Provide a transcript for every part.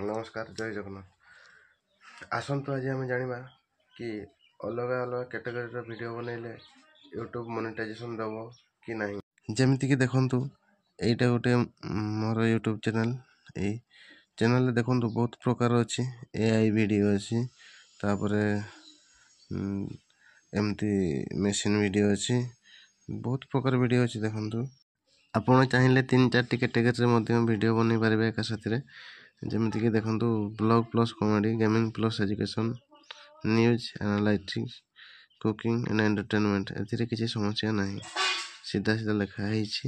ନମସ୍କାର, ଜୟ ଜଗନ୍ନାଥ। ଆସନ୍ତୁ ଆଜି ଆମେ ଜାଣିବା କି ଅଲଗା ଅଲଗା କ୍ୟାଟେଗୋରୀର ଭିଡ଼ିଓ ବନେଇଲେ ୟୁଟ୍ୟୁବ୍ ମନିଟାଇଜେସନ୍ ଦେବ କି ନାହିଁ। ଯେମିତିକି ଦେଖନ୍ତୁ, ଏଇଟା ଗୋଟେ ମୋର ୟୁଟ୍ୟୁବ୍ ଚ୍ୟାନେଲ୍। ଏଇ ଚ୍ୟାନେଲ୍ରେ ଦେଖନ୍ତୁ, ବହୁତ ପ୍ରକାର ଅଛି। AI video ଅଛି, ତାପରେ ଏମିତି ମେସିନ୍ ଭିଡ଼ିଓ ଅଛି, ବହୁତ ପ୍ରକାର ଭିଡ଼ିଓ ଅଛି। ଦେଖନ୍ତୁ, ଆପଣ ଚାହିଁଲେ ତିନି ଚାରିଟି କ୍ୟାଟେଗୋରୀରେ ମଧ୍ୟ ଭିଡ଼ିଓ ବନେଇ ପାରିବେ ଏକା ସାଥିରେ। ଯେମିତିକି ଦେଖନ୍ତୁ, vlog plus comedy, gaming plus education, news analytics, cooking and entertainment. ଏଥିରେ କିଛି ସମସ୍ୟା ନାହିଁ, ସିଧା ସିଧା ଲେଖା ହେଇଛି।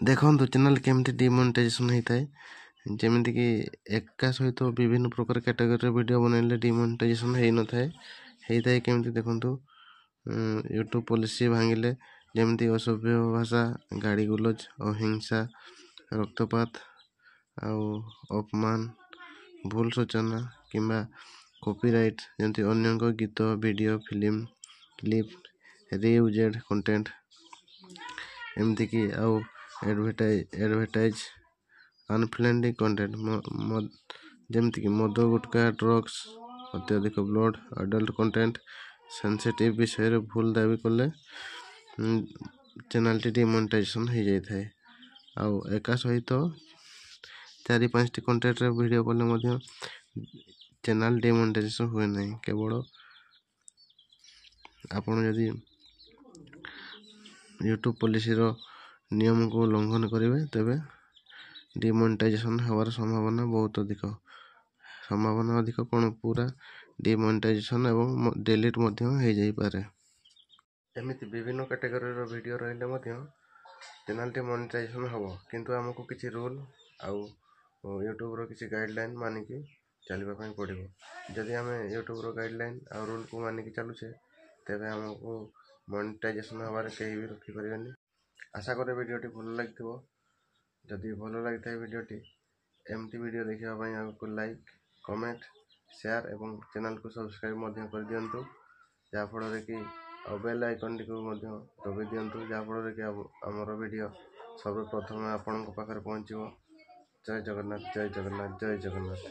ଦେଖନ୍ତୁ, ଚ୍ୟାନେଲ୍ କେମିତି ଡିମନିଟାଇଜେସନ୍ ହେଇଥାଏ। ଯେମିତିକି ଏକା ସହିତ ବିଭିନ୍ନ ପ୍ରକାର କ୍ୟାଟେଗୋରୀର ଭିଡ଼ିଓ ବନେଇଲେ ଡିମନିଟାଇଜେସନ୍ ହେଇନଥାଏ। ହେଇଥାଏ କେମିତି ଦେଖନ୍ତୁ, ୟୁଟ୍ୟୁବ୍ ପଲିସି ଭାଙ୍ଗିଲେ, ଯେମିତି ଅସଭ୍ୟ ଭାଷା, ଗାଳି ଗୁଲଜ, ଅହିଂସା, ରକ୍ତପାତ ଆଉ ଅପମାନ, ଭୁଲ ସୂଚନା କିମ୍ବା କପିରାଇଟ୍, ଯେମିତି ଅନ୍ୟଙ୍କ ଗୀତ, video, film clip, reused content, ଏମିତିକି ଆଉ ଆଡ଼ଭର୍ଟାଇଜ୍ ଅନଫ୍ରେଣ୍ଡଲି କଣ୍ଟେଣ୍ଟ, ଯେମିତିକି ମଦ, ଗୁଟକା, ଡ୍ରଗ୍ସ, ଅତ୍ୟଧିକ ବ୍ଲଡ଼, ଆଡଲ୍ଟ କଣ୍ଟେଣ୍ଟ, ସେନ୍ସିଟିଭ୍ ବିଷୟରେ ଭୁଲ ଦାବି କଲେ ଚ୍ୟାନେଲ୍ଟି ଡିମନିଟାଇଜେସନ୍ ହେଇଯାଇଥାଏ। ଆଉ ଏକା ସହିତ ଚାରି ପାଞ୍ଚଟି କଣ୍ଟେଣ୍ଟରେ ଭିଡ଼ିଓ କଲେ ମଧ୍ୟ ଚ୍ୟାନେଲ୍ ଡିମନିଟାଇଜେସନ୍ ହୁଏ ନାହିଁ। କେବଳ ଆପଣ ଯଦି ୟୁଟ୍ୟୁବ୍ ପଲିସିର ନିୟମକୁ ଉଲ୍ଲଙ୍ଘନ କରିବେ, ତେବେ ଡିମନିଟାଇଜେସନ୍ ହେବାର ସମ୍ଭାବନା ବହୁତ ଅଧିକ। ସମ୍ଭାବନା ଅଧିକ କ'ଣ, ପୁରା ଡିମନିଟାଇଜେସନ୍ ଏବଂ ଡିଲିଟ୍ ମଧ୍ୟ ହେଇଯାଇପାରେ। ଏମିତି ବିଭିନ୍ନ କ୍ୟାଟେଗୋରୀର ଭିଡ଼ିଓ ରହିଲେ ମଧ୍ୟ ଚ୍ୟାନେଲ୍ଟି ମନିଟାଇଜେସନ୍ ହେବ, କିନ୍ତୁ ଆମକୁ କିଛି ରୁଲ୍ ଆଉ ୟୁଟ୍ୟୁବ୍ର କିଛି ଗାଇଡ଼ଲାଇନ୍ ମାନିକି ଚାଲିବା ପାଇଁ ପଡ଼ିବ। ଯଦି ଆମେ ୟୁଟ୍ୟୁବ୍ର ଗାଇଡ଼ଲାଇନ୍ ଆଉ ରୁଲ୍କୁ ମାନିକି ଚାଲୁଛେ, ତେବେ ଆମକୁ ମନିଟାଇଜେସନ୍ ହେବାରେ କେହି ବି ରୋକିପାରିବେନି। ଆଶା କରେ ଭିଡ଼ିଓଟି ଭଲ ଲାଗିଥିବ। ଯଦି ଭଲ ଲାଗିଥାଏ ଭିଡ଼ିଓଟି, ଏମିତି ଭିଡ଼ିଓ ଦେଖିବା ପାଇଁ ଆଗକୁ ଲାଇକ୍, କମେଣ୍ଟ, ସେୟାର ଏବଂ ଚ୍ୟାନେଲ୍କୁ ସବସ୍କ୍ରାଇବ୍ ମଧ୍ୟ କରିଦିଅନ୍ତୁ, ଯାହାଫଳରେ କି ଆଉ ବେଲ୍ ଆଇକନ୍ଟିକୁ ମଧ୍ୟ ଦବାଇ ଦିଅନ୍ତୁ, ଯାହାଫଳରେ କି ଆମର ଭିଡ଼ିଓ ସର୍ବପ୍ରଥମେ ଆପଣଙ୍କ ପାଖରେ ପହଞ୍ଚିବ। ଜୟ ଜଗନ୍ନାଥ, ଜୟ ଜଗନ୍ନାଥ, ଜୟ ଜଗନ୍ନାଥ।